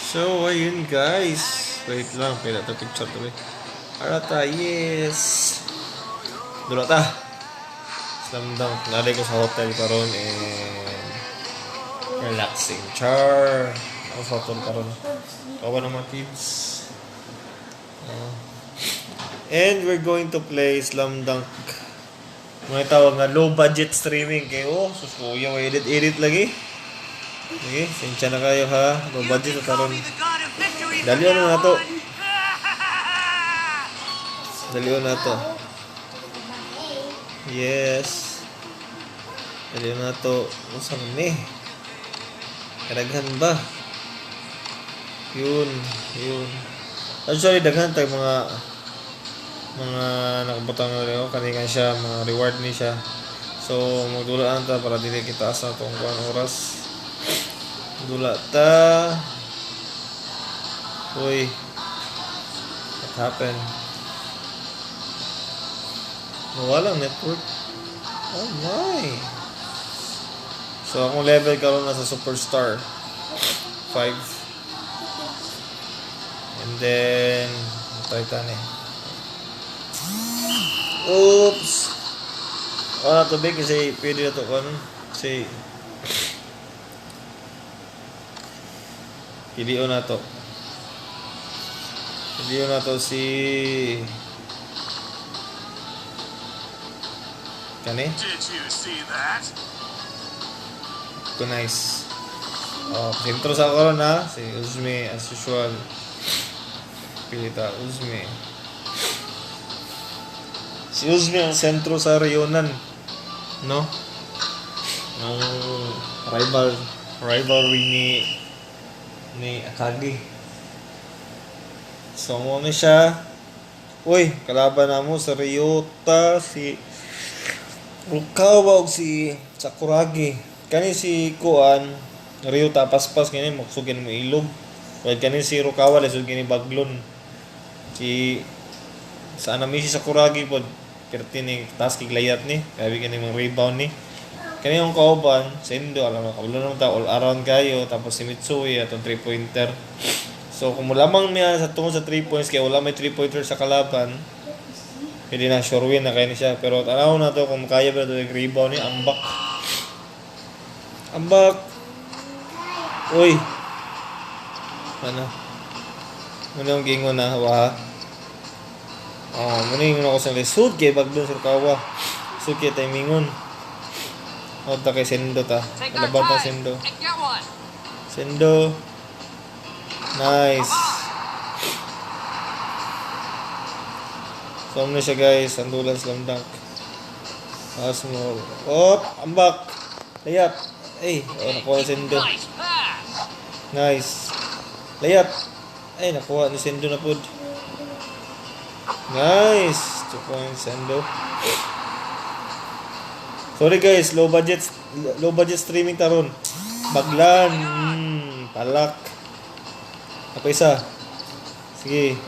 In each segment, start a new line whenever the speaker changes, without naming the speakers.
So, ayun guys. Wait lang, pila to picture to eh. Arata, yes! Dula ta! Slam dunk. Nalay ko sa hotel karon and relaxing. Char! Ako sa hotel karon. Kawa ng mga kids. And we're going to play Slam Dunk. Mga tawag nga low budget streaming kay oh, sus kuya, edit edit lagi. Sige, sensya na kayo ha. Low budget na taron. Dalian na to. Dalian na to. Yes. Dalian na to. Unsa man ni? Kadaghan ba? Yun, yun. Actually, daghan tayo mga nakabutang na rin kani siya, mga reward ni siya. So, magdulaan ta para dili kita asa tong kuan oras. Dula ta. Uy. What happened? Walang network. Oh my. So, akong level karon nasa superstar 5. And then, try ni. Oops! Wala tubig kasi pwede na to kan. Kasi pilion na to. Pilion na to si kani?
Did you see that?
Ito nice. Oh, sentro sa ako ron ha. Si Uzme as usual. Pilita Uzme. Si Uzme ang sentro sa Rionan. No? Ang rivalry ni Akagi. So, mo na siya. Uy, kalaban na mo sa Ryota, si Rukawa ug si Sakuragi. Kani si Kuan, Ryota paspas kini maksugin mo ilog. While kani si Rukawa lisod kini baglon. Si sa anami si Sakuragi pod perti ni taas kig layat ni, grabe kini mga rebound ni. Kani yung kauban, Sendo, alam mo, kabalo naman ta, all around kayo, tapos si Mitsui, atong 3-pointer. So, kung lamang niya sa tungod sa 3 points, kaya wala may 3-pointer sa kalaban, pwede na, sure win na kayo ni siya. Pero tanaw na to kung kaya ba ito yung rebound ni Ambak. Ambak! Uy! Ano? Muna yung gingon na, wa? Oh, muna yung ako sa lisod kay Bagdon sa Kawa. Sud kay timingon. O, ta kay Sendo ta.
Take our
Kalaban ta
time
Sendo.
and get one.
Sendo. Nice. So, ano na siya guys. Andulan slam dunk. Taas mo. Oh, ambak. Layap. Ay, oh, nakuha ni Sendo.
Nice pass.
Nice. Layap. Ay, nakuha ni Sendo na pud. Nice. 2 points, Sendo. Sorry guys, low budget streaming taron. Baglan, palak. Ako isa. Sige.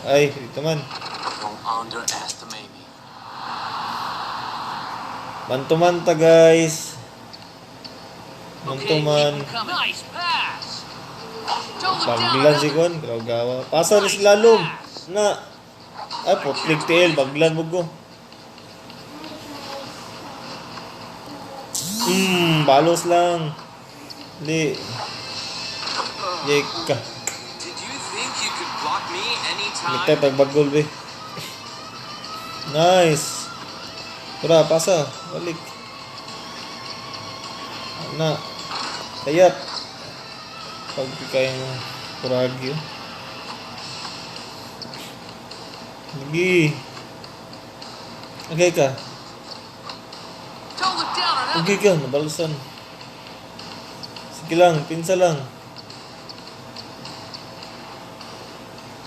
Ay, dito man.
Don't underestimate me.
Man to man ta guys. Man
Okay,
to
keep
man.
'em coming. Nice pass. Don't look down.
Baglan si Kon, gawa. Pasa ni slalom. Na. Ay, potlig TL, baglan mo go. Balos lang. Di. Di ka.
Did you think you could block me anytime?
Ligtay pagbagol be. Nice. Tara, pasa. Balik. Na. Kayat. Pag kaya mo. Kuragi. Oh. Lagi. Okay ka.
Don't look down on
Okay ka. Nabalusan. Sige lang. Pinsa lang.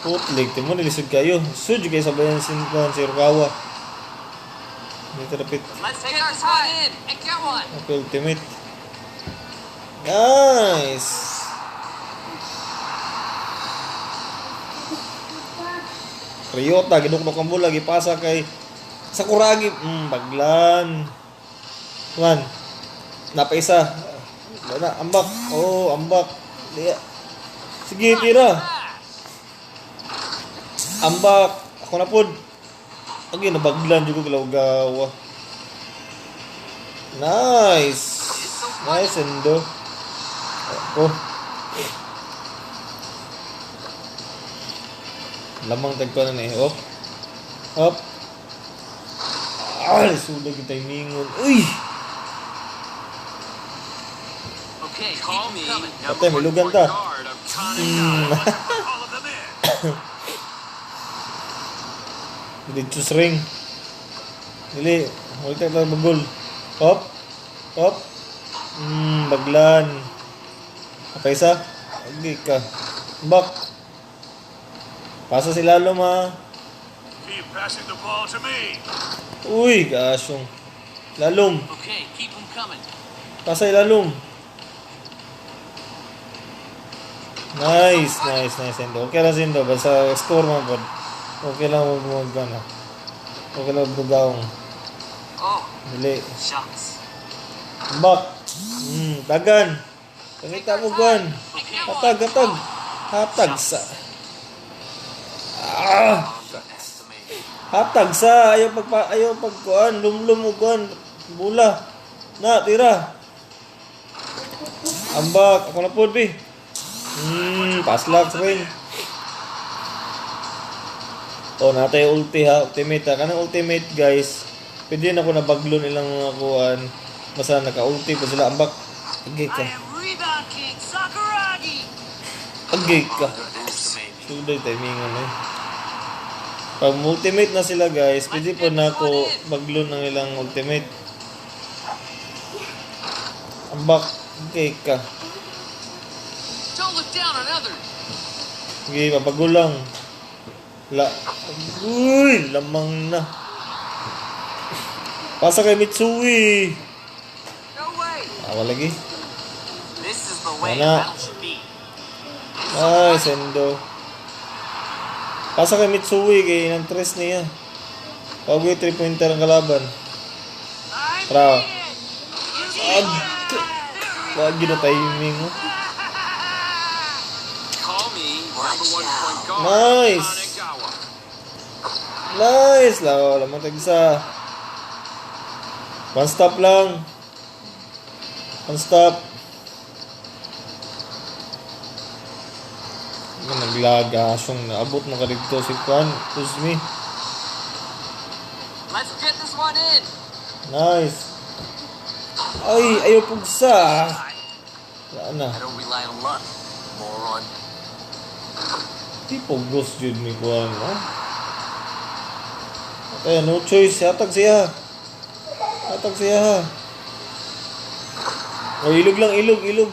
Putlig. Timo nilisod kayo. Sud kayo sa bayan sin si Rukawa. Dito lapit.
Let's take our time in and get one.
Okay, ultimate. Nice! Ryota, ginuknok ang bola, gipasa kay Sakuragi. Baglan. Juan. Napaisa. Wala na, ambak. Oh, ambak. Liya. Sige,
Nice
tira.
pass.
Ambak. Ako na pod. Agi, nabaglan jud ko galawgawa. Nice. Nice, Endo. Oh. Lamang tag ko na ni. Up. Up. Ah, sulag yung timingon. Uy!
Okay, keep
Call
'em
me
coming.
number
Patay,
one
malugan
point
ta.
guard of Kanagawa. Let's put all of them in.
Dito sa ring. Dili. Huwag tayo tayo magol. Up. Up. Baglan. Okay isa. Agi ka. Back. Pasa si Lalo ma.
Keep passing the ball to me.
Uy, kasyong. Lalom.
Okay, keep 'em coming.
Pasa ilalom. Nice, nice, nice, Endo. Okay lang si Endo. Basta score man po. Okay lang mag mag ano. Okay lang magbugaong.
Oh,
Dili.
shucks.
Back. Tagan. Pakita mo, Gwan.
Okay,
Hatag, hatag. Hatag sa. Ah!
Underestimated.
Hatag sa. Ayaw pagpa, ayaw pagkuan. Lumlum mo, kuan. Bula. Na, tira. Ambak. Ako na po, bi. Paslak, ring. Oh, natay ulti ha. Ultimate ha. Kanang ultimate, guys. Pwede na ako nabaglon ilang mga kuan. Basta naka-ulti pa sila. Ambak. Agay ka.
I am Rebound King Sakuragi.
Agay ka.
Underestimated.
Suday timingan eh. Pag ultimate na sila, guys, pwede po na ako baglon ng ilang ultimate. Ambak. Okay ka.
Don't look down on others.
Sige, pabago lang. La. Uy, lamang na. Pasa kay Mitsui.
No way.
Awa lagi.
This is the way
Wala.
a battle should be.
Ay, sendo. Pasa kay Mitsui kay nang tres niya. Pagoy 3 pointer ang kalaban.
I'm
Tara.
it.
Ag. Wag yun na timing oh.
Call me number one point guard
Nice.
of Kanagawa.
Nice! Lao, lamang tagsa. One stop lang. One stop. Ano, naglaga. Asyong naabot na ka dito si Kwan. Uzmi.
Let's get this one in.
Nice. Ay, ayaw pugsa. Wala na.
I don't rely on luck, moron.
Di pugos jud ni Kwan. Ha? Kaya no choice. Hatag siya. Hatag siya ha. O, ilog lang, ilog, ilog.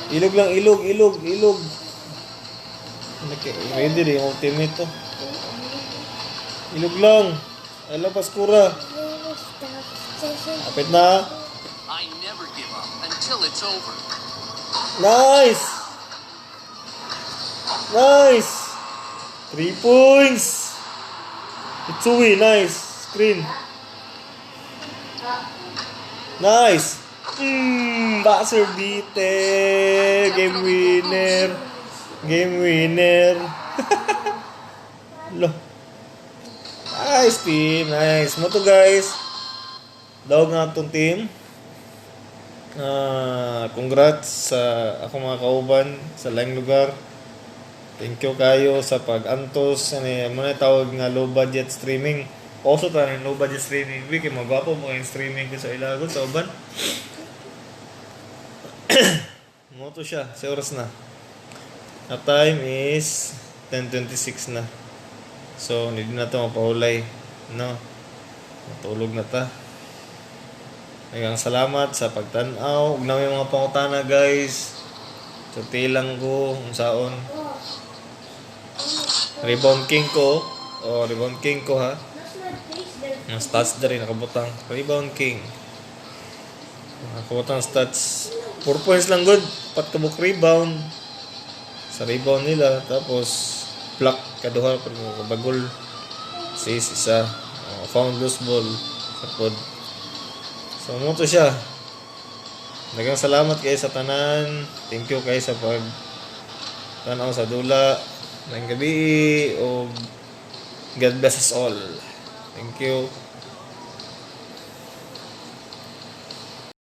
Ilog lang, ilog, ilog, ilog. Ready rin yung ultimate to. Ilog lang. Hello, Paskura. Kapit na.
I never give up until it's over.
Nice! Nice! 3 points! Itsui, nice. Screen. Nice! Buzzer beater! Game winner! Game winner! Lo. Nice team! Nice. Mo to, guys. Dawag nga itong team. Ah, congrats sa akong mga kauban sa laing lugar. Thank you kayo sa pag-antos ani mo na tawag nga low budget streaming. Also ta low budget streaming. Wiki magwapo mo yung streaming ko sa ilagon sa uban. Mo to siya, sa oras na. The time is 10:26 na. So, hindi na to mapahulay, no? Matulog na ta. Daghang salamat sa pagtan-aw. Ug na may mga pangutana, guys. Sulti lang ko unsaon. Rebound king ko. Oh, rebound king ko ha. Ang stats diri nakabutang. Rebound king. Nakabutang stats. 4 points lang good. Pat kabuk rebound. Sa rebound nila. Tapos block kaduha pero kabagol. Sis isa. Oh, found loose ball. Sapod. So mo to siya. Daghang salamat kay sa tanan. Thank you kay sa pag tanaw sa dula. Maayong gabii ug God bless us all. Thank you.